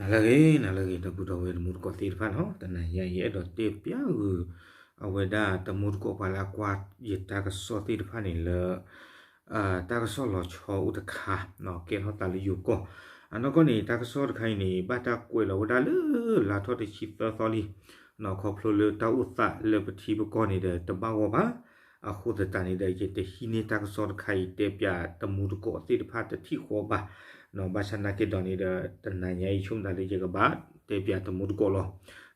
နၤလၢအဂ့ၤ နၤလၢအဂ့ၤ ဒီပုၢ်ဒီဝဲၢ်တံၤသကိးသ့ၣ်တဖၣ်န့ၣ်, တနၤညါအံၤ ယအဲၣ်ဒိးတဲပျးဂုာ် အဝဲဒၣ်တံၤသကိးပှၤလၢအကွၢ်ယတၢ်ကစီၣ်သ့ၣ်တဖၣ်န့ၣ်လၢ တၢ်ကစီၣ်လီၤဆီအိၣ်တခါ ကဲထီၣ်သးလၢယိၤကီၢ်, အနီၢ်ကီၢ်န့ၣ် တၢ်ကစီၣ်တခါအံၤန့ၣ် ဘၣ်တၢ်ကွဲးလီၤဝဲဒၣ်လၢ လါထီၣ်တဆံသၢသီလံ, ခီဖျိလၢတၢ်အိၣ်သးလၢပထံပကီၢ်န့ၣ်ဒီး တဘၣ်ဂီၢ်ဘၣ်, အဃိသတးန့ၣ်ဒီး ယတဟံးန့ၢ်တၢ်ကစီၣ်တခါအံၤ တဲပျးတံၤသကိးသ့ၣ်တဖၣ်တထံၣ်ဃီဘၣ်, ဘၣ်ဆၣ်သနာ်က့ဒီးန့ၣ်ဒီး တနၤညါအံၤဆိကမိၣ်သးလၢယကဘၣ်တဲပျးတံၤသကိးလီ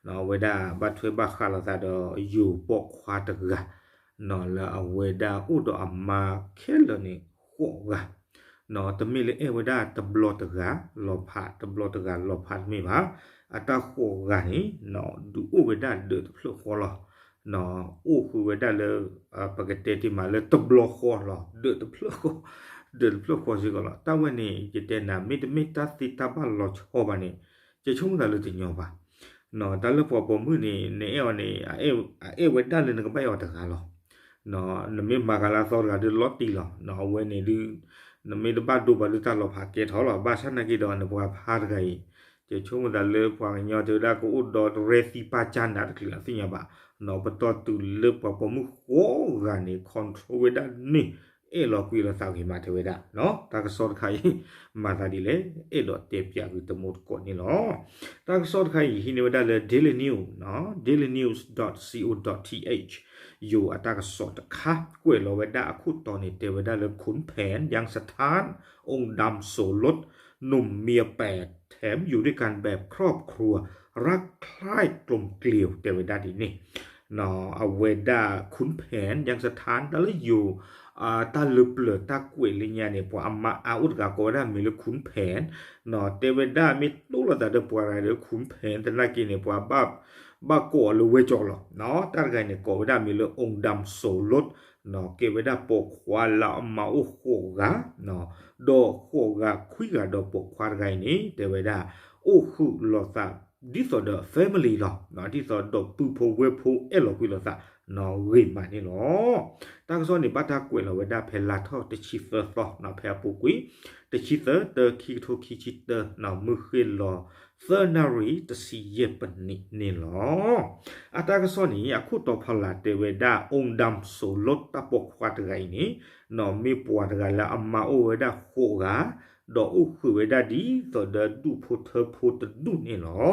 ၤ, အဝဲဒၣ်ဘၣ်ထွဲဘၣ်ဃးလိာ်သးဒီးယိၤပိာ်ခွါတဂၤ လၢအဝဲဒၣ်အိၣ်ဒီးအမါခဲလၢာ်န့ၣ်ဃိးဂၤ, တမ့ၢ်လၢအဲၣ်ဝဲဒၣ်တဘျီတဂၤလီၤဖး တဘျီတဂၤလီၤဖးတမ့ၢ်ဘၣ်, အတၢ်ဃိးဂၤန့ၣ် ဒုးအိၣ်ဝဲဒၣ်ဒၢးတဖျၢၣ်ဃီလီၤ, အိၣ်ဃုာ်ဝဲဒၣ်လၢ ပကတဲတ့ၢ်မးလၢတဘျီဃီလီၤ ဒၢးတဖျၢၣ်ဃီ, ဒၢးတဖျၢၣ်ဃီစ့ၢ်ကီးလီၤ. တၢ်ဝဲန့ၣ် ယတဲနၤ မ့တမ့ၢ် တၢ်သ့တၢ်ဘၣ်လီၤဆီဘၣ်န့ၣ် ယဆိကမိၣ်သးလၢတညီဘၣ်, တၢ်လၢပှၤပိာ်မုၣ်န့ၣ် နအဲၣ်အီၤန့ၣ် အအဲၣ်ဝဲဒၣ်လၢနကဘၣ်အဲၣ်အီၤတဂၤလီၤ, နမ့ၢ်မၤဂၤလၢအသီတဂၤဒီးလီၤတံၢ်လီၤ, အဝဲန့ၣ်ဒုး နမ့ၢ်တဘၣ်ဒိဘၣ်ဒုး တၢ်လီၤဖးကဲထီၣ်လီၤ. ဘၣ်ဆၣ်သနာ်က့ဒီး နပှၤဖးတဂၤအံၤ ယဆိကမိၣ်သးလၢပှၤကညီတဲဝဲဒၣ် ကအိၣ်ဒီးရဲသံပါကြားနၤတချုးအသ့ၣ်ညါဘၣ်, ပတီၢ်တုၤလၢပှၤပိာ်မုၣ်ဃိးဂၤန့ၣ် control ဝဲဒၣ်န့ၣ် အဲၣ်လီၤကွံလိာ်သးဂ့ၤမး တဲဝဲဒၣ်, တၢ်ကစီၣ်တခါအံၤ မၤသးဒ်လဲၣ် အဲၣ်ဒိးတဲပျးဂုာ်တံၤသကိးန့ၣ်လီၤ. တၢ်ကစီၣ်တခါအံၤ ယဟံးန့ၢ်ဝဲဒၣ်လၢ Daily News, dailynews.co.th ယိၤအတၢ်ကစီၣ်တခါ ကွဲးလီၤဝဲဒၣ်အခိၣ်တီန့ၣ် တဲဝဲဒၣ်လၢ ขุนแผนยังสถาน องค์ดำโสรส หนุ่มเมียแปด แถมอยู่ด้วยกันแบบครอบครัว รักใคร่กลมเกลียว တဲဝဲဒၣ်ဒ်န့ၣ်, အဝဲဒၣ် ขุนแผนยังสถาน တၢ်လၢယိၤ တၢ်လၢပျၢၤတၢ်ကွဲးလၢညါန့ၣ် ပှၤအမါအါအိၣ်တဂၤကိးဝဲဒၣ်မံၤလၢ ขุนแผน, တဲဝဲဒၣ်မ့ၢ်တိၢ်လိာ်သးဒီးပှၤတဂၤဒီး ขุนแผน သနာ်က့န့ၣ် ပှၤဘၣ်ကိးအီၤလၢဝဲကၠီလီၤ, တၢ်တဂၤန့ၣ် ကိးဝဲဒၣ်မံၤလၢ องค์ดำโสรส, ကဲဝဲဒၣ်ပိာ်ခွါလၢအမါအိၣ်ဃိးဂၤ, ဒီးဃိးဂၤခွံဂၤဒီးပိာ်ခွါတဂၤအံၤန့ၣ် တဲဝဲဒၣ် အိၣ်ဃုာ်လိာ်သး ဒ်သိးဒီး family လီၤ, ဒ်သိးဒီးပုၢ်ဖိဝဲၢ်ဖိအဲၣ်လီၤကွံလိာ်သး ဂ့ၤမးန့ၣ်လီၤ. တၢ်ကစီၣ်န့ၣ် ဘၣ်တၢ်ကွဲးလီၤဝဲဒၣ်ဖဲလါထီၣ်တဆံသၢသီ ဖဲအပူၤကွံာ် တဆံသၢ တၢ ခံကထိခံဆံတၢ မုၢ်ဃ့ၢ်လီၤ သၢနၣ်ရံၣ် တဆံယဲၢ်ပနံးန့ၣ်လီၤ. အတၢ်ကစီၣ်န့ၣ် အခိၣ်တီဖီလာ်တဲဝဲဒၣ် องค์ดำโสรส တၢ်ပိာ်ခွါတဂၤအံၤန့ၣ် မ့ၢ်ပှၤတဂၤလၢအမါအိၣ်ဝဲဒၣ်ဃိးဂၤ, ဒီးအိၣ်ဃုာ်ဝဲဒၣ်ဒ်သိးဒီးဒူၣ်ဖိထၢဖိတဒူၣ်န့ၣ်လီၤ.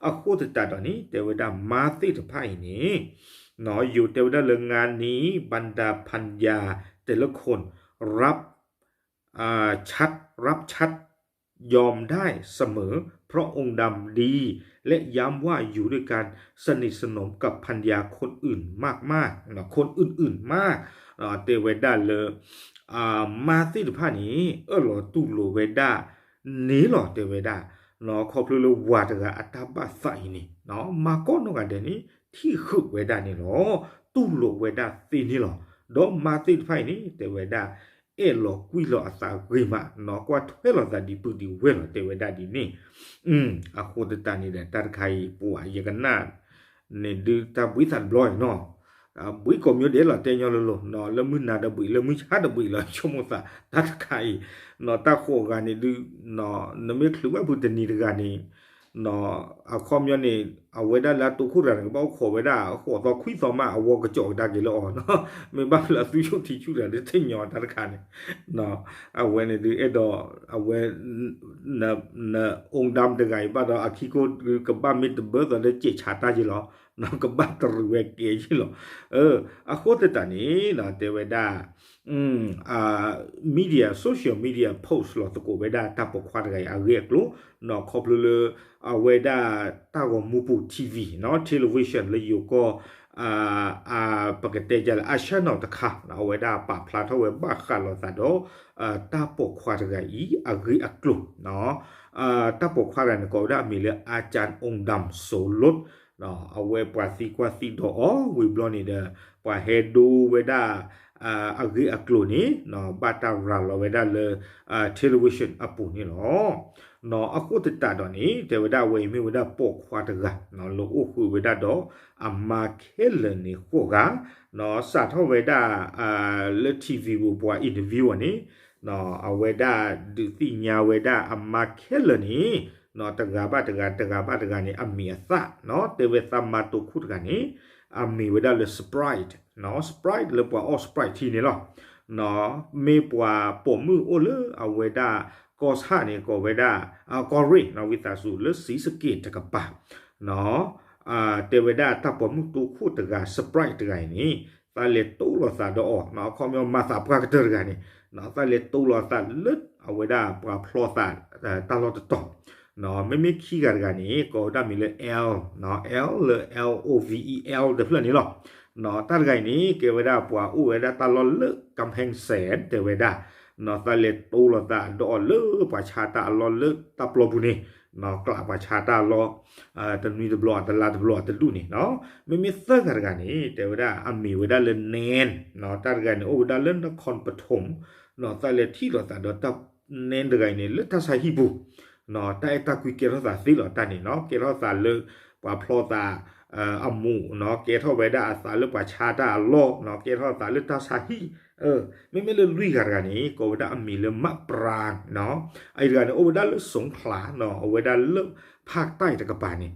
အဃိသတးဒီးန့ၣ် တဲဝဲဒၣ်မါသ့ၣ်တဖၣ်အံၤန့ၣ် ယိၤတဲဝဲဒၣ်လၢ งานนี้บรรดาภรรยาแต่ละคนรับ ชัด รับชัด ยอมได้เสมอ เพราะองค์ดำดี และย้ำว่าอยู่ด้วยกันสนิทสนมกับภรรยาคนอื่นมากๆ คนอื่นๆ มาก တဲဝဲဒၣ်လၢ မါသ့ၣ်တဖၣ်န့ၣ် အၢၣ်လီၤတူၢ်လိာ်ဝဲဒၣ်န့ၣ်လီၤ တဲဝဲဒၣ်, ခီဖျိလၢဝၤတဂၤအတၢ်ဘၣ်သးအံၤန့ၣ် မါကိးနီၢ်ဂၤဒဲးန့ၣ် ထံၣ်ဃုာ်ဝဲဒၣ်န့ၣ်လီၤ. တူၢ်လိာ်ဝဲဒၣ်သ့န့ၣ်လီၤ. ဒီးမါသ့ၣ်တဖၣ်အံၤန့ၣ် တဲဝဲဒၣ် အဲၣ်လီၤကွံလိာ်အသးဂ့ၤမး, ကွၢ်ထွဲလိာ်သးဒံးပုၢ်ဒံးဝဲၢ်လီၤ တဲဝဲဒၣ်ဒ်န့ၣ်. အဃိသတးန့ၣ်ဒီး တၢ်တခါအံၤ ပှၤယကနၣ်န့ၣ်ဒုး တၢ်ဘှံးသးတဘျီနီၤ, ဘှံးကိးမံၤဒဲးလီၤ တဲညီလိၤလိၤ, လၢမုၢ်နၤတဘှံး လၢမုၢ်ဆါတဘှံးလီၤ ဆိကမိၣ်သး တၢ်တခါအံၤ တၢ်ဃိးဂၤန့ၣ်ဒုး နမ့ၢ်ချုးဘၣ်ဖုတနံၤတဂၤန့ၣ် အခီပညီန့ၣ် အဝဲဒၣ်လၢအတိခိၣ်တဂၤန့ၣ် ကဘၣ်အိၣ်ခိးဝဲဒၣ် ဃိးသီခွံသီမး အဝဲကကၠီကဒါက့ၤလၢအီၤ, မ့ၢ်ဘၣ်လၢအသူၣ်ဆူၣ်ထံဆူၣ်တဂၤဒုး တညီတၢ်တခါန့ၣ်, အဝဲန့ၣ်ဒုး အဲၣ်ဒိး အဝဲ န နအူဒၣ်တဂၤအံၤဘၣ်ဒီး အခံကိၣ်ဒုး ကဘၣ်မ့ၢ်တဘၢသိးလၢကဲးဆးတၢ်ယ့လီၤ, ကဘၣ်တရံးဝဲကဲယ့လီၤ. အဃိသတးန့ၣ် တဲဝဲဒၣ် media, social media post လီၤသကိးဝဲဒၣ်တၢ်ပိာ်ခွါတဂၤအံၤအဂ့ၢ်အကျိၤ, ခီဖျိလၢ အဝဲဒၣ်တၢ်ဂီၤမူပူၤ ထံၣ်ဝံၤ television လၢယိၤကီၢ် ပကတဲဒ်လဲၣ် အ channel တခါ အဝဲဒၣ်ပာ်ဖျါထီၣ်ဝဲဘၣ်ဃးလိာ်သးဒီး တၢ်ပိာ်ခွါတဂၤအံၤအဂ့ၢ်အကျိၤ, တၢ်ပိာ်ခွါတဂၤန့ၣ် ကိးဝဲဒၣ်အမံၤလၢ อาจารย์ องค์ดำโสรส, အဝဲပှၤသံကွၢ်သံဒိးအီၤဝံၤဘျီန့ၣ်ဒီး ပှၤဟဲဒိဝဲဒၣ် အဂ့ၢ်အကျိၤန့ၣ် ဘၣ်တၢ်ရၤလီၤဝဲဒၣ်လၢ television အပူၤန့ၣ်လီၤ. အဃိသတးဒီးန့ၣ် တဲဝဲဒၣ်အဝဲအံၤမ့ၢ်ဝဲဒၣ်ပိာ်ခွါတဂၤ လၢအိၣ်ဃုာ်ဝဲဒၣ်ဒီးအမါခဲလၢာ်န့ၣ်ဃိးဂၤ, စးထီၣ်ဝဲဒၣ် လၢ ထံၣ်ဝံၤ ပူၤပှၤ interview အီၤန့ၣ် အဝဲဒၣ်ဒုးသ့ၣ်ညါဝဲဒၣ်အမါခဲလၢာ်န့ၣ် တဂၤဘၣ်တဂၤ တဂၤဘၣ်တဂၤန့ၣ် အမံၤအသၣ်နီၤ တဲဝဲသးမါတိခိၣ်တဂၤန့ၣ် အမံၤဝဲဒၣ်လၢ Sprite နီၤ Sprite လၢပှၤအီၣ် Sprite ထံန့ၣ်လီၤ. မ့ၢ်ပှၤပိာ်မုၣ်အိၣ်လၢအဝဲဒၣ် ကီၢ်ဆၣ်န့ၣ် ကိးဝဲဒၣ် ကီၢ်ရ့ၣ်နီၤ ဝံသးစူၤလၢ ศรีสะเกษ တကပၤ တဲဝဲဒၣ်တၢ်ပိာ်မုၣ်တိခိၣ်တဂၤ Sprite တဂၤအံၤန့ၣ် သးလဲၤတိလိာ်သးဒီးအီၤ အခီပညီမၤသးပှၢ်ကတၢၢ်တဂၤန့ၣ် သးလဲၤတိလိာ်သးလၢအဝဲဒၣ်ပှၤဖျီသး တၢ်လီၢ်တတီၤ မ့မ့ၢ်ခံဂၤတဂၤန့ၣ် ကိးဝဲဒၣ်မံၤလၢ L နီၤ L လၢ L O V E L တဖျၢၣ်န့ၣ်လီၤ. တၢ်တဂၤအံၤန့ၣ် ကဲဝဲဒၣ်ပှၤအိၣ်ဝဲဒၣ်တၢ်လီၢ်လၢ ကၣ်ဖဲၣ်စဲၣ် တဲဝဲဒၣ် သးလဲၤတိလိာ်သးဒီးအီၤလၢပှၤဆါတၢ်အလီၢ်လၢတၢ်ပျီပူၤန့ၣ် ကျးပှၤဆါတၢ်အလီၢ် တနွံတဘျီ တလါတဘျီတဒူၣ်န့ၣ်နီၤ မ့မ့ၢ်သၢဂၤတဂၤန့ၣ် တဲဝဲဒၣ်အမံၤဝဲဒၣ်လၢ แนน နီၤ တၢ်တဂၤန့ၣ် အိၣ်ဝဲဒၣ်လၢ นครปฐม နီၤ သးလဲၤထံၣ်လိာ်သးဒီးတၢ် แนน တဂၤအံၤန့ၣ် လၢတၢ်ဆါဟံၣ်ပူၤ တၢ်အဲၣ်တၢ်ကွံကဲထီၣ်သးသ့လီၤတၢ်န့ၣ်နီၤ ကဲထီၣ်သးလၢပှၤဖျီသး အမူးနီၤ ကဲထီၣ်ဝဲဒၣ်အသးလၢပှၤဆါတၢ်အလီၢ်နီၤ ကဲထီၣ်သးလၢတၢ်ဆါဟံၣ် မ့မ့ၢ်လၢလွံၢ်ဂၤတဂၤန့ၣ် ကိးဝဲဒၣ်အမံၤလၢ มะปราง နီၤ အအံၤတဂၤန့ၣ် အိၣ်ဝဲဒၣ်လၢ สงขลา နီၤ အဝဲဒၣ်လၢ ภาคใต้ တကပၤန့ၣ်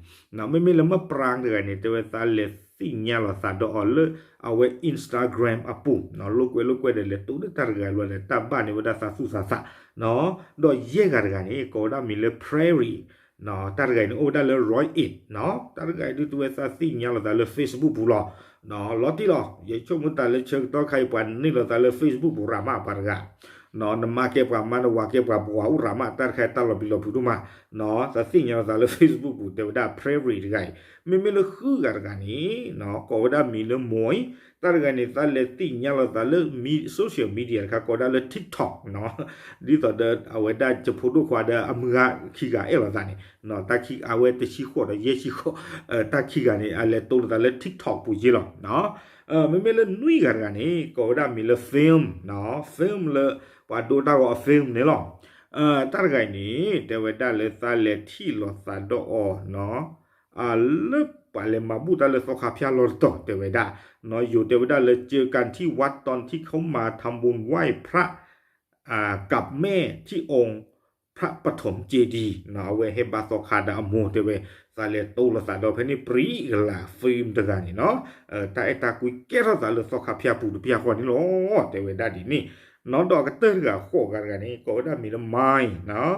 မ့မ့ၢ်လၢ มะปราง တဂၤန့ၣ် တဲဝဲသးလဲၤသ့ၣ်ညါလိာ်သးဒီးအီၤလၢ အဝဲ Instagram အပူၤ လိာ်ကွဲလိာ်ကွဲဒီးလဲၤတိၢ်လၢတၢ်တဂၤလီၤဒီး တၢ်ဘၣ်န့ၢ်ဝဲဒၣ်သးသူၣ်သးသး ဒီးယဲၢ်ဂၤတဂၤန့ၣ် ကိးဝဲဒၣ်မံၤလၢ Prairie တၢ်တဂၤအံၤန့ၣ် အိၣ်ဝဲဒၣ်လၢ ร้อยเอ็ด နီၤ တၢ်တဂၤအံၤဒုးတဲဝဲသးသ့ၣ်ညါလိာ်သးလၢ Facebook ပူၤလီၤ လီၤတံၢ်လီၤ ယဆိကမိၣ်တၢ်လၢဆၢကတီၢ်ခါအံၤ ပှၤန့ၢ်လိာ်သးလၢ Facebook ပူၤရၤမးပှၤတဂၤ နမါကဲပှၤမါ နဝၤကဲပှၤပှၤအိၣ်ရၤမး တၢ်တခါတၢ်လီၤပျံၤလီၤဖုးဒိၣ်မး သးသ့ၣ်ညါလိာ်သးလၢ Facebook ပူၤ တဲဝဲဒၣ် Prairie တဂၤအံၤ မ့မ့ၢ်လၢဃုဂၤတဂၤန့ၣ်နီၤ ကိးဝဲဒၣ်မံၤလၢ မွံ တၢ်တဂၤန့ၣ် သးလဲၤသ့ၣ်ညါလိာ်သးလၢ social media တခါ ကိးဝဲဒၣ်လၢ TikTok နီၤ ဒ်သိးဒီးအဝဲဒၣ်ယဖိဒိၣ်ခွါဒီး အမုၢ်ဂၤခံဂၤအဲၣ်လိာ်သးန့ၣ် တၢ်ခံ အဝဲတဆံဃိးဒီးယဲၢ်ဆံဃိး တၢ်ခံဂၤန့ၣ် အလဲၤတိၢ်လိာ်သးလၢ TikTok ပူၤက့လီၤ မ့မ့ၢ်လၢနွံဂၤတဂၤန့ၣ် ကိးဝဲဒၣ်မံၤလၢ Film နီၤ Film လၢ ပှၤဒိတၢ်ဂီၤအ film န့ၣ်လီၤ တၢ်တဂၤအံၤန့ၣ် တဲဝဲဒၣ်လၢသးလဲၤထံၣ်လိာ်သးဒီးအီၤနီၤ လၢပှၤလဲၤမၤဘူၣ်တၢ်လၢသီခါဖၠၣ်လီၢ်တတီၤ တဲဝဲဒၣ် ယိၤတဲဝဲဒၣ်လၢ เจอกันที่วัดตอนที่เขามาทำบุญไหว้พระ กับแม่ที่องค์พระปฐมเจดีย์ အဝဲဟဲဘါသီခါဒီးအမိၢ်တဲဝဲ သးလဲၤတိၢ်လိာ်သးဒီးဖဲန့ၣ် ပြံကလၤ film တဂၤန့ၣ်နီၤ တၢ်အဲၣ်တၢ်ကွံကဲထီၣ်သးလၢသီခါဖၠၣ်ပူၤတပျၢ်ဃီန့ၣ်လီၤ တဲဝဲဒၣ်ဒ်န့ၣ် နီၤ ဒီးအကတၢၢ်တဂၤဃိးဂၤတဂၤန့ၣ် ကိးဝဲဒၣ်မံၤလၢ Mai နီၤ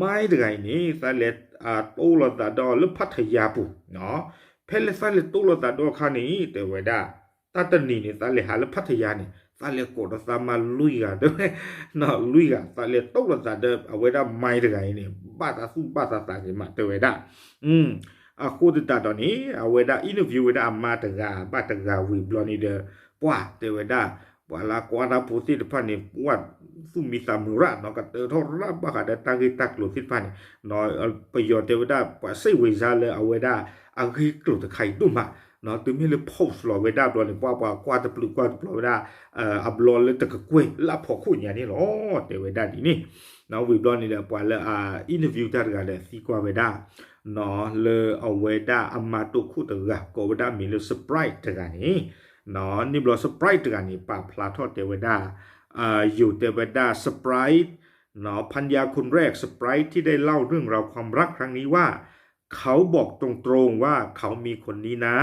Mai တဂၤအံၤန့ၣ် သးလဲၤတိၢ်လိာ်သးဒီးလၢ Pattaya ပူၤ ဖဲလၢသးလဲၤတိၢ်လိာ်သးဒီးအခါန့ၣ် တဲဝဲဒၣ် တၢ်တနံၤန့ၣ် သးလဲၤဟးလၢ Pattaya န့ၣ် သးလဲၤကိးဒီးသးမါလွံၢ်ဂၤ တဲဝဲ လွံၢ်ဂၤ သးလဲၤတိၢ်လိာ်သးဒီးအဝဲဒၣ် Mai တဂၤအံၤန့ၣ် ဘၣ်သးသူၣ်ဘၣ်သးသးက့ၤမး တဲဝဲဒၣ် အဃိသတးဒီးန့ၣ် အဝဲဒၣ် interview ဝဲဒၣ်အမါတဂၤဘၣ်တဂၤဝံၤဘျီန့ၣ်ဒီး ပှၤတဲဝဲဒၣ် ပှၤလၢကွၢ်တၢ်ဖိသ့ၣ်တဖၣ်န့ၣ် ပှၤသူၣ်မံသးမုာ်ရၣ်နီၤ ကတၢၢ်ထီၣ်ရၣ်ဘၣ်ဃးဒီးတၢ်ဂ့ၢ်တၢ်ကျိၤသ့ၣ်တဖၣ်န့ၣ် ပယီၤတဲဝဲဒၣ် ပှၤစိတ်ဝင်စားလၢအဝဲဒၣ်အဂ့ၢ်ကျိၤတခါအံၤဒိၣ်မး တုၤမ့ၢ်လၢ post လီၤဝဲဒၣ်ဘျီန့ၣ် ပှၤပှၤကွၢ်တပျုာ်ကွၢ်တပျီၤဝဲဒၣ် အဘျီလၢတကကွဲၢ်လၢအဖီခိၣ်ညါန့ၣ်လီၤ တဲဝဲဒၣ်ဒ်န့ၣ် ဝံၤဘျီန့ၣ်ဒီး ပှၤလၢအ interview တၢ်တဂၤဒီးသံကွၢ်ဝဲဒၣ် လၢအဝဲဒၣ်အမါတိခိၣ်တဂၤ ကိးဝဲဒၣ်မံၤလၢ Sprite တဂၤန့ၣ် န့ၣ်ဘျီ Sprite တဂၤန့ၣ် ပာ်ဖျါထီၣ်တဲဝဲဒၣ် ယိၤတဲဝဲဒၣ် Sprite พันยาคนแรก Sprite ที่ได้เล่าเรื่องราวความรักครั้งนี้ว่า เขาบอกตรงๆว่าเขามีคนนี้นะ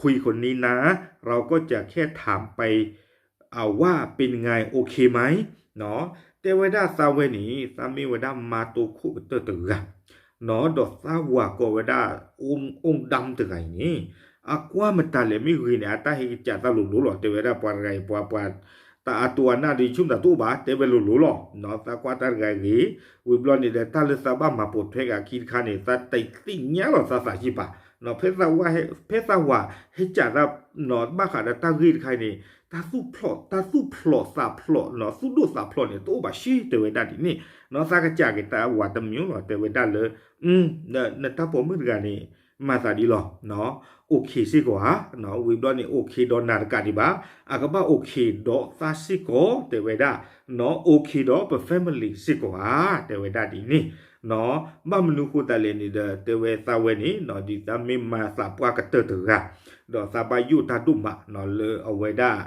คุยคนนี้นะ เราก็จะแค่ถามไป ว่าเป็นไง โอเคไหม တဲဝဲဒၣ်သးဝဲန့ၣ် သးမ့ၢ်ဝဲဒၣ်မါတိခိၣ်ကတၢၢ်တဂၤ ဒီးသးဝၤကိးဝဲဒၣ် အိၣ်ဒၢတဂၤအံၤန့ၣ် အကွၢ်မတၤလဲၣ်မ့ၢ်ဂ့ၤန့ၣ် အတၢ်ဟဲကစးသးလိၤလိၤလီၤ တဲဝဲဒၣ်ပှၤတဂၤအံၤ ပှၤပှၤ တၢ်အတိအနၢ်ဒီးဆူၣ်မတၤတအိၣ်ဘၣ် တဲဝဲလိၤလိၤလီၤ သးကွၢ်တၢ်တဂၤဂ့ၤ ဝံၤဘျီန့ၣ်ဒီး တၢ်လၢသးဘၣ်မၤပိာ်ထွဲက့ၤအခံတခါန့ၣ် သးတသ့ၣ်ညါလီၤသးသးယံာ်ပာ် ဖဲသးဝၤ ဖဲသးဝၤဟဲကးသး ဘၣ်ဃးဒီးတၢ်ဂ့ၢ်တခါအံၤန့ၣ် တၢ်သူၣ်ဖျိး တၢ်သူၣ်ဖျိးသးဖျိး သူၣ်ဒိၣ်သးဖျိးန့ၣ် တအိၣ်ဘၣ်ရှ့ တဲဝဲဒၣ်ဒ်န့ၣ် သးကစးက့ၤတၢ်ဝၤတမံၤလီၤ တဲဝဲဒၣ်လၢ နတၢ်ပိာ်မုၣ်တဂၤန့ၣ် မၤသးဒ်လီၤ OK စ့ၢ်ကီးဧါ ဝံၤဘျီန့ၣ် OK ဒီးနၤတကးဒံးဘၣ် အကဘၣ် OK ဒီးသးစ့ၢ်ကီး တဲဝဲဒၣ် OK ဒီးပ family စ့ၢ်ကီးဧါ တဲဝဲဒၣ်ဒ်န့ၣ် ဘၣ်မနုၤဃိသတးလဲၣ်န့ၣ်ဒီး တဲဝဲသးဝဲန့ၣ် ဒ်သးမ့ၢ်မၤသးပှၢ်ကတၢၢ်တဂၤ ဒီးသးဘၣ်ယိၣ်တၢ်ဒိၣ်မး လၢအဝဲဒၣ်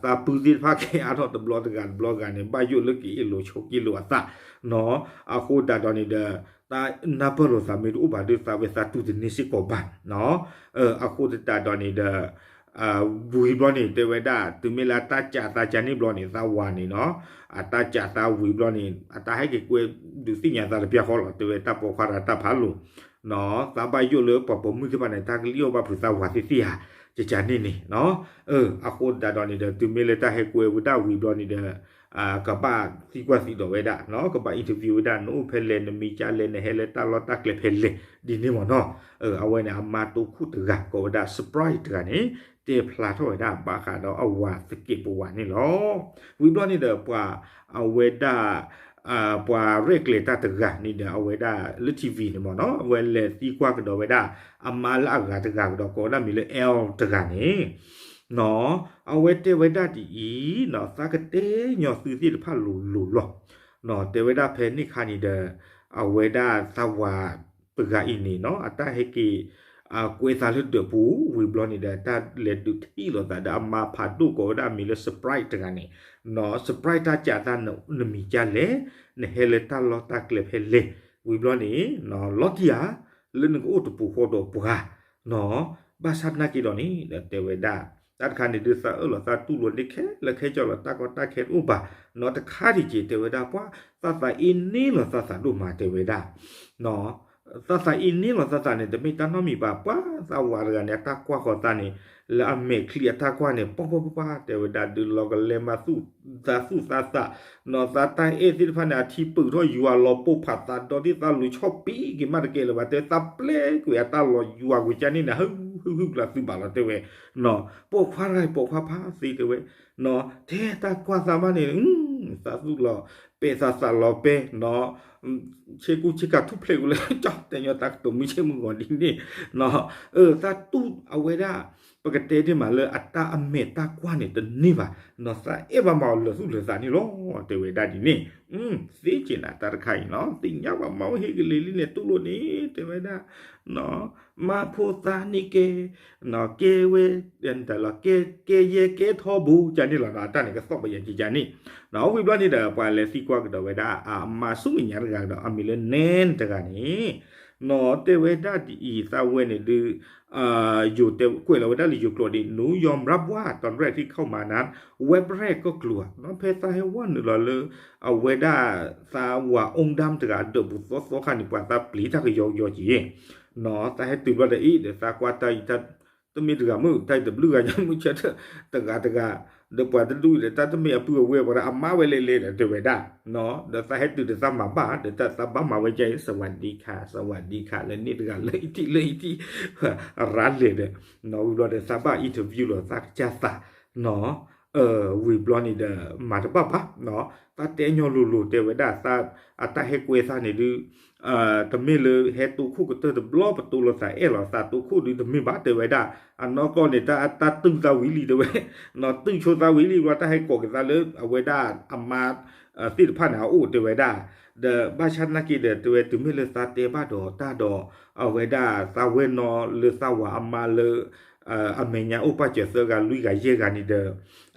သးပုၢ်သ့ၣ်တဖၣ်က့ၤအါထီၣ်တဘျီတဂၤတဘျီဂၤန့ၣ် ဘၣ်ယိၣ်လၢကအ့ၣ်လိာ်ဆိးက့လိာ်အသး အဃိသတးဒီးန့ၣ်ဒီး နၢ်ပၢၢ်လိာ်သးမ့ၢ်တအိၣ်ဘၣ်ဒီး သးဝဲသးတူၢ်တန့ၢ်စ့ၢ်ကီးဘၣ်. အဃိသတးဒီးန့ၣ်ဒီး ဝံၤဘျီန့ၣ် တဲဝဲဒၣ် တုၤမ့ၢ်လၢအတၢ်ကးသးကန့ၣ်ဘျီန့ၣ် သးဝၤန့ၣ်နီၤ အတၢ်ကးသးဝံၤဘျီန့ၣ် အတၢ်ဟဲက့ၤကွဲဒုးသ့ၣ်ညါသးတပျၢ်ဃီလီၤ တဲဝဲတၢ်ပိာ်ခွါတဂၤတၢ်ဖးလိာ် သးဘၣ်ယိၣ်လၢပှၤပိာ်မုၣ်သ့ၣ်တဖၣ်န့ၣ် တၢ်ကလံၣ်အီၣ်ဘၣ်ဖုးသးဝၤသ့ၣ်သ့ၣ်ဧါ ကကန့ၣ်န့ၣ် အဃိသတးဒီးန့ၣ်ဒီး တုၤမ့ၢ်လၢတၢ်ဟဲကွဲဝဲဒၣ်ဝံၤဘျီန့ၣ်ဒီး ကဘၣ်သံကွၢ်သံဒိးဝဲဒၣ်နီၤ ကဘၣ် interview ဝဲဒၣ် နအိၣ်ဖဲလဲၣ် နမံၤကၢ်လဲၣ် နဟဲလၢတၢ်လီၢ်တၢ်ကျဲဖဲလဲၣ် ဒ်န့ၣ်မ့ၢ်နီၤ အဝဲန့ၣ် အမါတိခိၣ်တဂၤ ကိးဝဲဒၣ် Sprite တဂၤန့ၣ် တဲဖျါထီၣ်ဝဲဒၣ်ဘၣ်ဃးဒီးအဝၤသကဲးပဝးန့ၣ်လီၤ. ဝံၤဘျီန့ၣ်ဒီးပှၤ အဝဲဒၣ် ပှၤရဲၣ်ကျဲၤတၢ်တဂၤန့ၣ်ဒီး အဝဲဒၣ်လၢ ထံၣ်ဝံၤ န့ၣ်မ့ၢ်နီၤ အဝဲလဲၤသံကွၢ်ကဒီးဝဲဒၣ် အမါလၢအဂၤတဂၤကဒီး ကိးဝဲဒၣ်မံၤလၢ L တဂၤန့ၣ် နီၤ အဝဲတဲဝဲဒၣ်ဒ်အံၤ နီၤ သးကတဲညီသုသ့ၣ်တဖၣ်လိၤလိၤလီၤ. နီၤ တဲဝဲဒၣ်ဖဲန့ၣ်ခါန့ၣ်ဒီး အဝဲဒၣ်သးဝၤတဂၤအံၤန့ၣ်နီၤ အတၢ်ဟဲက့ၤ ကွဲသးလၢဒၢးပူၤ ဝံၤဘျီန့ၣ်ဒီး တၢ်လဲၤဒုးထံၣ်လိာ်သးဒီးအမါဖးဒိၣ်ကိးဝဲဒၣ်မံၤလၢ Sprite တဂၤန့ၣ် နီၤ Sprite တၢ်ကးသး နမံၤကၢ်လဲၣ် နဟဲလၢတၢ်လီၢ်တၢ်ကျဲဖဲလဲၣ် ဝံၤဘျီန့ၣ် လီၤတံၢ်ဧါ လၢနကအိၣ်တပူၤဃီဒီးပှၤ နီၤ ဘၣ်ဆၣ်သနာ်က့ဒီးန့ၣ် တဲဝဲဒၣ် တၢ်တခါန့ၣ်ဒုးသးအၢၣ်လီၤသးတူၢ်လိာ်န့ၢ်ခဲလၢာ်ခဲဆ့လီၤ တၢ်ကီတၢ်ခဲတအိၣ်ဘၣ် နီၤ တခါဒံးက့ၤ တဲဝဲဒၣ်ပှၤ သးသးအ့န့ၢ်လီၤသးသးဒိၣ်မးတဲဝဲဒၣ် သးသးအ့န့ၢ်လီၤသးသးန့ၣ် တမ့ၢ်တၢ်နီတမံၤဘၣ် ပှၤသးဝၤတဂၤန့ၣ် အတၢ်ကွၢ်ဃီၤသးန့ၣ် လၢအမဲာ်ချံအတၢ်ကွၢ်န့ၣ် ပှၤပှၤပှၤပှၤ တဲဝဲဒၣ် ဒုးလီၤကလဲမၤသူၣ်သးသူၣ်သးသး နီၤ သးတၢ်အဲၣ်သ့ၣ်တဖၣ်န့ၣ် အထံပုာ်ထီၣ်ယွၤလီၤပိၢ်ဖးသးဒီး ဒ်သးလူၤဆီၣ်ပံက့ၤမးတကဲလၢၤဘၣ် တဲသးပျဲကွံာ်အတၢ်လီၤယွၤကွံာ်ကန့ၣ်န့ၣ် ဟုဟုကလးသုဘၣ်လီၤတဲဝဲ နီၤ ပိာ်ခွါတဂၤ ပိာ်ခွါဖးသ့တဲဝဲ နီၤ ထဲတၢ်ကွၢ်သးမးန့ၣ် သးသူၣ်လီၤပဲသးသးလီၤပဲ နီၤ ဆ့ကူဆ့ကၤထူၣ်ဖျဲးကွံာ်လၢ ကၠီတဲညီတၢ်ကတိၤမုၢ်ဆ့ၣ်မုၢ်ဂီၤဒ်န့ၣ် နီၤ သးတူၢ်အဝဲဒၣ် ပကတဲဒ်မးလၢအတၢ်အမဲာ်တၢ်ကွၢ်န့ၣ်တန့ၢ်ဘၣ် နီၤ သးအဲၣ်ဘၣ်မၤအီၤလၢာ်သူၣ်လၢာ်သးန့ၣ်လီၤ တဲဝဲဒၣ်ဒ်န့ၣ် သ့က့ၤနၤတၢ်တခါအံၤနီၤ သ့ၣ်ညါဘၣ်မၤဝဲဟ့ၣ်ကလံၤလံန့ၣ် တူၢ်လိာ်န့ၣ် တဲဝဲဒၣ် မါဖိသးန့ၣ်ကဲ ကဲဝဲ တၢ်လီၤ ကဲယဲကဲထီဘိ ကန့ၣ်လီၤနီၤ အတၢ်န့ၣ်ကသီၣ်ပယဲၢ်ကကန့ၣ် နီၤ ဝံၤဘျီန့ၣ်ဒီး ပှၤလဲၤသံကွၢ်ကဒီးဝဲဒၣ် အမါဆူမဲာ်ညါတဂၤကဒီး အမံၤလၢ နဲၣ် တဂၤန့ၣ် နီၤ တဲဝဲဒၣ်ဒ်အံၤ သးဝဲန့ၣ်ဒုး ယိၤတဲ ကွဲးလီၤဝဲဒၣ်လၢယိၤကျိာ်ဒ် หนูยอมรับว่าตอนแรกที่เข้ามานั้น แวบแรกก็กลัว နီၤ ဖဲသးဟဲဝဲနုာ်လီၤလၢ အဝဲဒၣ် သးဝၤအူဒၢၣ်တဂၤအဒၢးပူၤသီသီခါန့ၣ် ပှၤသးပျံၤတၢ်ကယီကယီက့ၤ နီၤ သးဟဲတုၤဘျီဒီးအံၤဒီး သးကွၢ်တၢ်အံၤ တမ့ၢ်တဂၤမုၣ် တၢ်အံၤတဘျုးဂၤညါမုၢ်ဆၢထၢၣ် တဂၤတဂၤ ဒီးပှၤတဒူၣ်အံၤဒီး တၢ်တမ့ၢ်အပုၢ်အဝဲၢ်ပှၤဒီး အမါဝဲလဲၤလဲၤဒီးတဲဝဲဒၣ် နီၤ ဒီးသးဟဲတုၤဒီးသးမၤဘၣ် ဒီးသးဘၣ်မၤဝဲကဲအံၤ สวัสดีค่ะ สวัสดีค่ะ လၢန့ၣ်တဂၤလၢအံၤထံၣ်လၢအံၤထံၣ် ရၤလဲၤဒီး နီၤ ဝံၤဘျီဒီးသးဘၣ် interview လီၤသးကစၢ်သး နီၤ ဝံၤဘျီန့ၣ်ဒီး မၤတဘၣ်ဘၣ် နီၤ သးတဲညီလိၤလိၤတဲဝဲဒၣ် သး အတၢ်ဟဲကွဲသးန့ၣ်ဒုး တမ့ၢ်လၢဟဲတိခိၣ်ကတၢၢ်တဘျီ ပတိလိာ်သးအဲၣ်လီၤသးတိခိၣ်ဒုးတမ့ၢ်ဘၣ်တဲဝဲဒၣ် အနီၢ်ကီၢ်န့ၣ် တၢ် တၢ်တုၢ်သးဝံၤလံတဲဝဲ နီၤ တုၢ်ဆိသးဝံၤလံဘျီ တၢ်ဟဲကိးက့ၤသးလၢအဝဲဒၣ်အမါ သ့ၣ်တဖၣ်န့ၣ် အအိၣ်တဲဝဲဒၣ် ဒီးဘၣ်ဆၣ်သနာ်က့ဒီး တဲဝဲ တုၤမ့ၢ်လၢသးတဲဘၣ်ဒီးတၢ်ဒီး အဝဲဒၣ်သးဝဲနီၤလၢသးဝၤအမါလၢ အမဲာ်ညါအိၣ်ပၢ်စၢၤသၢဂၤလွံၢ်ဂၤယဲၢ်ဂၤန့ၣ်ဒီး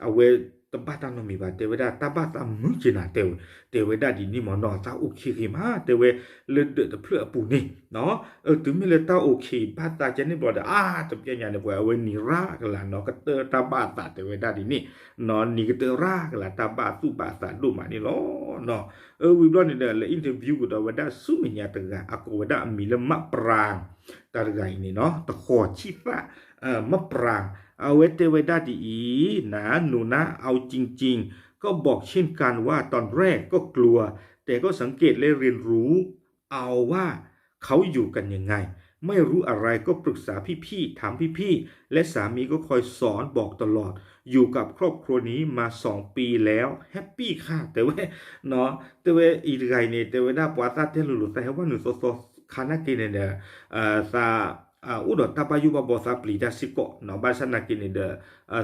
အဝဲတဘၣ်တၢ်နီတမံၤဘၣ် တဲဝဲဒၣ် တၢ်ဘၣ်သးမုာ်က့ၤနၤတဲဝဲ တဲဝဲဒၣ်ဒ်န့ၣ်မ့ၢ်နီၤ သးအိၣ်ခ့ဂ့ၤမး တဲဝဲ လၢဒၢးတဖျၢၣ်အပူၤန့ၣ် နီၤ တုၤမ့ၢ်လၢတၢ်အိၣ်ခ့ဘၣ်သးကဲန့ၣ်ဘျီဒီး အါ တပျဲညါန့ၣ် ပှၤအဝဲနံၤရၣ်ကလၤနီၤ ကတၢၢ်တၢ်ဘၣ်အသးတဲဝဲဒၣ်ဒ်န့ၣ် နီၤ နံၤကတၢၢ်ရၣ်ကလၤ တၢ်ဘၣ်သူၣ်ဘၣ်သးဒိၣ်မးန့ၣ်လီၤ နီၤ အဝံၤဘျီန့ၣ်ဒီး လဲၤ interview ကဒီးဝဲဒၣ်ဆူမဲာ်ညါတဂၤ အကိးဝဲဒၣ်အမံၤလၢ မးပြၢ် တၢ်တဂၤအံၤန့ၣ်နီၤ တဃီၤဆံၣ်သၣ် မးပြၢ် အဝဲတဲဝဲဒၣ်ဒ်အံၤ နၤ หนูนะ เอาจริงๆ ก็บอกเช่นกันว่าตอนแรกก็กลัว แต่ก็สังเกตและเรียนรู้เอาว่าเขาอยู่กันยังไง ไม่รู้อะไรก็ปรึกษาพี่ๆ ถามพี่ๆ และสามีก็คอยสอนบอกตลอด อยู่กับครอบครัวนี้มาสองปีแล้ว แฮปปี้ค่ะ တဲဝဲ နီၤ တဲဝဲအံၤတဂၤအံၤန့ၣ် တဲဝဲဒၣ်ပှၤသၣ်တဲလိၤလိၤ သးဟဲဝဲနုာ်သီသီခါနာ်က့န့ၣ်ဒီး သး အိၣ်ဒီးတၢ်ဘၣ်ယိၣ်ဘၣ်ဘီသးပျံၤတၢ်စ့ၢ်ကီး နီၤ ဘၣ်ဆၣ်နာ်က့န့ၣ်ဒီး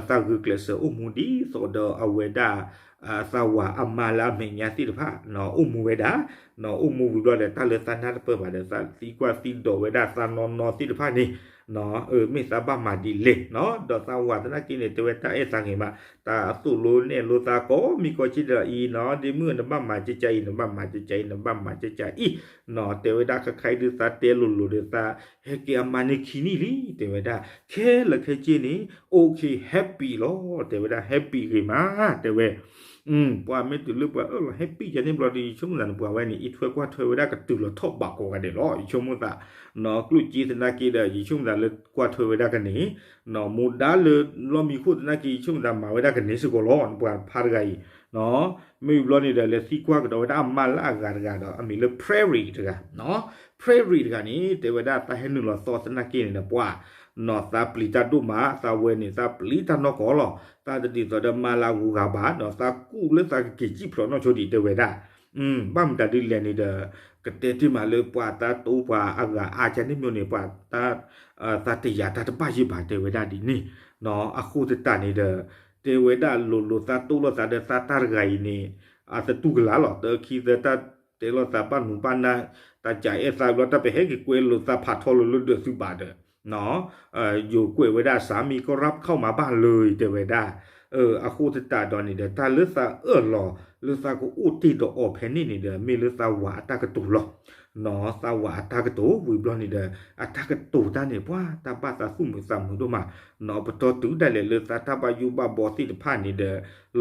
သးဂုာ်ကျဲးစၢးအိၣ်မူဒ်သိးဒီးအဝဲဒၣ် သးဝၤအမါလၢအမဲာ်ညါသ့ၣ်တဖၣ် နီၤ အိၣ်မူဝဲဒၣ် နီၤ အိၣ်မူဝံၤဘျီဒီး တၢ်လၢသးနၢ်တပၢၢ်ဘၣ်ဒီး သးသံကွၢ်သံဒိးဝဲဒၣ်သးနီၢ်နီၢ်သ့ၣ်တဖၣ်န့ၣ် မ့ၢ်သးဘၣ်မၤဒ်လဲၣ်နီၤ, ဒီးသးဝၤသနာ်က့န့ၣ် တဲဝဲတၢ်အဲၣ်သးဂ့ၤမး, တၢ်သိၣ်လိနဲၣ်လိသးကိးမံၤကိးက့ဒီးအံၤနီၤ, ဒ့မုၣ် နဘၣ်မၤကကါအံၤ နဘၣ်မၤကကါအံၤ နဘၣ်မၤကကါအံၤနီၤ, တဲဝဲဒၣ်ခါခါအံၤဒုးသးတဲလိၤလိၤဒီးသး ဟဲက့ၤအမါန့ၢ်ခံနံၣ်လံ တဲဝဲဒၣ်, ခဲလၢာ်ခဲဆ့န့ၣ် okay happy လီၤ, တဲဝဲဒၣ် happy ဂ့ၤမး, တဲဝဲ ပှၤမ့ၢ်တုၤလၢပှၤအၢၣ်လီၤ happy ယၤန့ၣ်ဘျီဒီး ယဆိကမိၣ်သးန့ၣ် ပှၤဝဲန့ၣ် အံးထွဲကွၢ်ထွဲဝဲဒၣ်ကတုၤလီၤထီၣ်ဘးကိးဂၤဒဲးလီၤ, ယဆိကမိၣ်သးနီၤ, ကျိၣ်စ့သနာ်က့ဒီး ယဆိကမိၣ်သးလၢကွၢ်ထွဲဝဲဒၣ်ကန့ၣ်နီၤ, မိၢ်ဒါလၢလီၢ်မံခိၣ်သနာ်က့ ယဆိကမိၣ်သးမၤဝဲဒၣ်ကန့ၣ်စ့ၢ်ကီးလီၤ, ပှၤဖါတဂၤအံၤနီၤ, မ့ၢ်ဘျီန့ၣ်ဒီး လဲၤသံကွၢ်ကဒီးဝဲဒၣ်အမါလၢအဂၤတဂၤဒီး အမံၤလၢ Prairie တဂၤနီၤ, Prairie တဂၤန့ၣ် တဲဝဲဒၣ်သးဟဲနုာ်လီၤသီသနာ်က့န့ၣ်ဒီး ပှၤနီၤ သးပျံၤတၢ်ဒိၣ်မး, သးဝဲန့ၣ် သးပျံၤတၢ်နီၢ်ကီၢ်လီၤ, သးတဒ်သိးဒီးမါလၢအဂုၤအဂၤဘၣ်နီၤ, သးကူၣ်လၢသးကက့ၤစံၣ်ဖျိးနီၢ်ဆိဒံး တဲဝဲဒၣ် ဘၣ်မတၤဒ်လဲၣ်န့ၣ်ဒီး ကတဲတ့ၢ်မးလၢပှၤတၢ်တိပှၤအဂၤအါကန့ၣ်မ့ၢ်န့ၣ် ပှၤတၢ် သးတယာ်တၢ်တဘၣ်ယံၤဘၣ် တဲဝဲဒၣ်ဒ်န့ၣ်နီၤ, အဃိသတးန့ၣ်ဒီး တဲဝဲဒၣ်လိၤလိၤသးတိၢ်လိာ်သးဒီးသးတၢ်တဂၤအံၤန့ၣ် အသတူၢ်ကလာ်လီၤ, တၢခံသၢတၢ်တဲလိာ်သးဘၣ်နူဘၣ်နၢ်, တၢ်ကအဲၣ်သးဘျီ တၢ်ပဟဲက့ၤကွဲလိာ်သးဖးထီလိၤလၢဒၢးသုဘၣ်ဒီး ယိၤကွဲးဝဲဒၣ် สามีก็รับเข้ามาบ้านเลย တဲဝဲဒၣ်, အဃိသတးဒီးန့ၣ်ဒီး တၢ်လၢသးအၢၣ်လီၤ လၢသးကအိၣ်တ့ၢ်ဒီးအီၤဖဲန့ၣ်န့ၣ်ဒီး မ့ၢ်လၢသးဝၤအတၢ်ကတိၤလီၤ, သးဝၤအတၢ်ကတိၤ ဝံၤဘျီန့ၣ်ဒီး အတၢ်ကတိၤတၢ်န့ၣ် ပှၤတၢ်ဘၣ်သးသူၣ်မုာ်သးမုာ်ဒိၣ်မးနီၤ, ပတီၢ်တုၤဒၣ်လဲာ်လၢသးတၢ်ဘၣ်ယိၣ်ဘၣ်ဘီသ့ၣ်တဖၣ်န့ၣ်ဒီး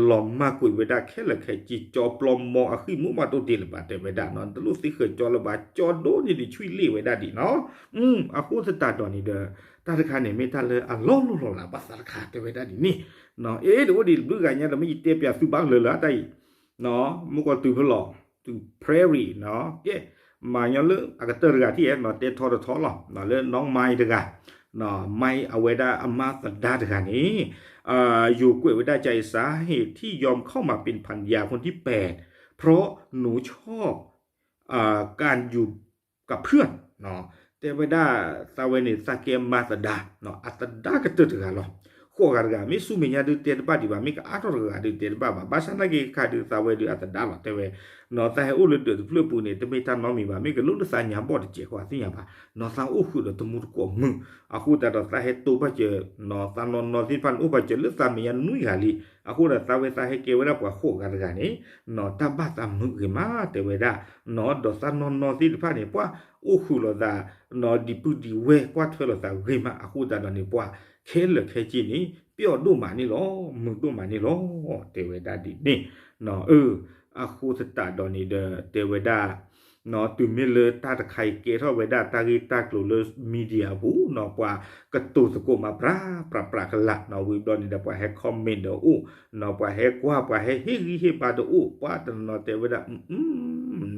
လီၤမၢ်ကွံာ်ဝဲဒၣ်ခဲလၢာ်ခဲဆ့ ကၠီပျီမီအဃံၣ်မူဘၣ်တိၢ်တ့ၢ်လၢၤဘၣ် တဲဝဲဒၣ်နီၤ, တလိၣ်သ့ဃၢၤကၠီလၢၤဘၣ် ကၠီဒိၣ်န့ၢ်ဒံးဆွံလ့ၣ်ဝဲဒၣ်ဒံးနီၤ, အဃိသတးဒီးန့ၣ်ဒီး တၢ်တခါန့ၣ် မ့ၢ်တၢ်လၢအလီၤလိၢ်လီၤလးဘၣ်သးတခါ တဲဝဲဒၣ်ဒ်န့ၣ်, အ့ၣ်တအိၣ်ဒံးတဘျုးဂၤညါဒီး မ့ၢ်ယတဲပၠးသုဘၣ်ကလၢာ်လၢတၢ်အံၤ မုၢ်ကီၢ်တုၤဖဲလီၤ တုၤ Prairie နီၤ, ကဲ မၤညီလၢအကတၢၢ်တဂၤထံၣ်အဲၣ်နီၤ, တဲထီတထီလီၤ, လၢနီၢ်မါအံၤတဂၤ, မါအံၤအဝဲဒၣ်အမါသဒါတဂၤန့ၣ် ယိၤကွဲးဝဲဒၣ် สาเหตุที่ยอมเข้ามาเป็นภรรยาคนที่แปด เพราะหนูชอบการอยู่กับเพื่อน တဲဝဲဒၣ် သးဝဲန့ၣ် သးကဲမါသဒါ အသဒါကတၢၢ်တဂၤလီၤ, ဃိးဂၤတဂၤ မ့ၢ်ဆူမဲာ်ညါဒုးတဲတဘၣ်ဒံးဘၣ်, မ့ၢ်ကအါထီၣ်တဂၤဒုးတဲတဘၣ်ဘၣ်, ဘၣ်ဆၣ်သနာ်က့ခါဒုး သးဝဲဒုးအသဒါလီၤ တဲဝဲ, နီၤ သးဟဲအိၣ်လၢဒၢးတဖျၢၣ်ပူၤန့ၣ် တမ့ၢ်တၢ်နီတမံၤဘၣ်, မ့ၢ်ကလိၣ်လၢသးညါဘီၣ်တစဲးဃီသ့ၣ်ညါဘၣ်, နီၤ သးအိၣ်ဃုာ်ဒီးတမူတကိးမုၢ်, အဃိသတးဒီးသးဟဲတိၢ်ဘၣ်စၢၤ နီၤ သးနီၢ်နီၢ်သ့ၣ်တဖၣ်န့ၣ် အိၣ်ဘၣ်စၢၤလၢသးမဲာ်ညါနွံဂၤလံ, အဃိဒီးသးဝဲသးဟဲကဲဝဲဒၣ်ပှၤဃိးဂၤတဂၤန့ၣ် နီၤ တၢ်ဘၣ်သးမုာ်ဂ့ၤမး တဲဝဲဒၣ်, နီၤ ဒီးသးနီၢ်နီၢ်သ့ၣ်တဖၣ်န့ၣ် ပှၤအိၣ်ဃုာ်လိာ်သး နီၤ ဒံးပုၢ်ဒံးဝဲၢ်ကွၢ်ထွဲလိာ်သးဂ့ၤမး အဃိသတးဒီးန့ၣ် ပှၤခဲလၢာ်ခဲဆ့န့ၣ် ပျီၣ်ဒိၣ်မးန့ၣ်လီၤ, မုာ်ဒိၣ်မးန့ၣ်လီၤ တဲဝဲဒၣ်ဒ်န့ၣ်, နီၤ အဃိသတးဒီးန့ၣ်ဒီး တဲဝဲဒၣ် နီၤ တုၤမ့ၢ်လၢတၢ်တခါအံၤကဲထီၣ်ဝဲဒၣ်တၢ်ဂ့ၢ်တၢ်ကျိၤလၢ media အပူၤ နီၤ ပှၤကတိၤသကိးမးပြးပြးပြးကလာ် နီၤ ဝံၤဘျီန့ၣ်ဒီး ပှၤဟဲ comment ဒီးအိၣ် နီၤ ပှၤဟဲကွၢ် ပှၤဟဲဟ့ၣ်ဂံၢ်ဟ့ၣ်ဘါဒီးအိၣ် ပှၤတနီၤတဲဝဲဒၣ်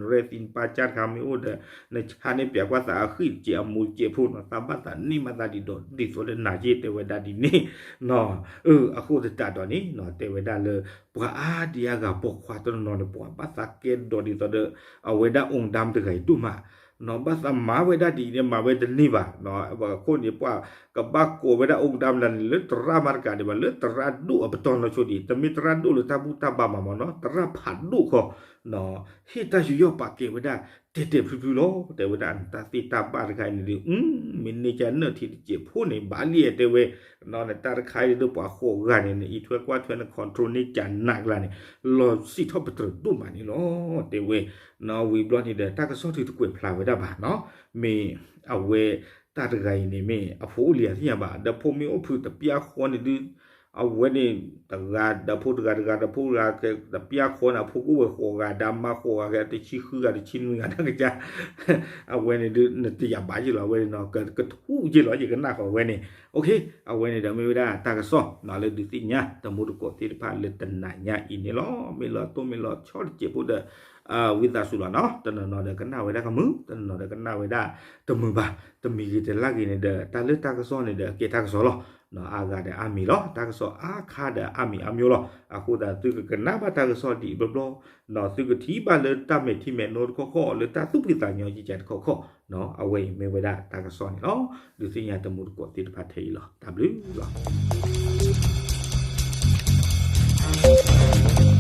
ရဲၣ်သံနပၢ်ကၢ်တခါမ့ၢ်အိၣ်ဒီး နဆါန့ၢ်ပၠးကွၢ်သးအဃံၣ်တစဲးအမူတစဲးဖိနီၤ သးဘၣ်သးန့ၢ်မးသးဒ်သိးဒ်သိးလၢနၤက့ တဲဝဲဒၣ်ဒ်န့ၣ် နီၤ အဃိသတးဒီးန့ၣ် နီၤ တဲဝဲဒၣ်လၢ ပှၤအါဒံအါဂၤပိာ်ခွါတနီၤနီၤန့ၣ် ပှၤဘၣ်သးကဲဒီးဒ်သိးဒီး အဝဲဒၣ် အောင်ဒမ် တဂၤအံၤဒိၣ်မး နီၤ ဘၣ်သးမၤဝဲဒၣ်ဒ်အံၤန့ၣ် မၤဝဲတန့ၢ်ဘၣ် အဃိန့ၣ် ပှၤကဘၣ်ကိးဝဲဒၣ် အောင်ဒမ် ဒၣ်န့ၣ် လၢသရၣ်မးတကးဒံးဘၣ် လၢသရၣ်ဒိၣ်အပတီၢ်နီၢ်ဆိဒံး တမ့ၢ်သရၣ်ဒိၣ်လၢတၢ်ဘူၣ်တၢ်ဘါမးမးနီၤ သရၣ်ဖးဒိၣ်ဃီ ဟ့ၣ်တၢ်ယူးယီၣ်ပာ်ကဲဝဲဒၣ် တဲာ်တဲာ်ဖျုဖျုလီၤ တဲဝဲဒၣ် နတၢ်သ့တၢ်ဘၣ်တခါအံၤန့ၣ်ဒီး မ့ၢ်န့ၢ်ကနၢၣ်ထံတစဲးဖိန့ၣ် ဘၣ်လံတဲဝဲ နတၢ်တခါအံၤဒ်သိးပှၤဃိးဂၤန့ၣ် နအံးထွဲကွၢ်ထွဲ န control န့ၢ်ကနးကလါန့ၣ် လီၤစံးထီၣ်ပတြၢၤဒိၣ်မးန့ၣ်လီၤ တဲဝဲ နီၤ ဝံၤဘျီန့ၣ်ဒီး တၢ်ကစီၣ်ဒုးတကွဲးဖျါဝဲဒၣ်ဘၣ်နီၤ မ့ၢ်အဝဲ တၢ်တဂၤအံၤန့ၣ် မ့ၢ်အဖိအိၣ်လံဧါသ့ၣ်ညါဘၣ် ဒီးဖိမ့ၢ်အိၣ်ဖုးတပျၢ်ဃီန့ၣ်ဒုး အဝဲန့ၣ် တဂၤဒီးဖိတဂၤတဂၤဒီးဖိတဂၤ တပျၢ်ဃီန့ၣ် အဖိကအိၣ်ဝဲဃိးဂၤ ဒီးမါဃိးဂၤ ကဲတဆံဃုဂၤ တဆံနွံဂၤ တၢ်ကစၢ် အဝဲန့ၣ်ဒုး နတယာ်ဘၣ်ယ့ၢ်လီၤ အဝဲန့ၣ်နီၤ ကထူၣ်ယ့ၢ်လီၤ ယကနၣ်ဃီၤဝဲန့ၣ် အဝဲန့ၣ်ဒီးမ့ၢ်ဝဲဒၣ်တၢ်ကစီၣ်နီၤ လၢဒုးသ့ၣ်ညါ တမူတကိးသ့ၣ်တဖၣ်လၢတနၤညါအံၤန့ၣ်လီၤ မ့ၢ်လီၤတိၢ်မ့ၢ်လီၤဆီတစဲးဖိဒီး ဝံသးစူၤလီၤနီၤ တနီၤနီၤဒီးကနၣ်ဝဲဒၣ်ကမုာ် တနီၤနီၤဒီးကနၣ်ဝဲဒၣ်တမုာ်ဘၣ် တမံၤဂ့ၤတလါဂ့ၤန့ၣ်ဒီး တၢ်လၢတၢ်ကစီၣ်န့ၣ်ဒီး ကဲတၢ်ကစီၣ်လီၤ အါဂၤဒီးအါမံၤလီၤ တၢ်ကစီၣ်အါခါဒီးအါမံၤအါမျိၤလီၤ အဃိသတး သုကကနၣ်ဘၣ်တၢ်ကစီၣ်ဒ်အံၤဘျီဘျီ သုကထံၣ်ဘၣ်လၢတၢ်မဲာ်ထံမဲာ်နိတခီခီ လၢတၢ်သူၣ်ဖှံသးညီကကတခီခီ အဝဲအံၤမ့ၢ်ဝဲဒၣ်တၢ်ကစီၣ်န့ၣ်လီၤ ဒုးသ့ၣ်ညါတမူတကိးသ့ၣ်တဖၣ်ထဲအံၤလီၤ တၢ်ဘျုးလီၤ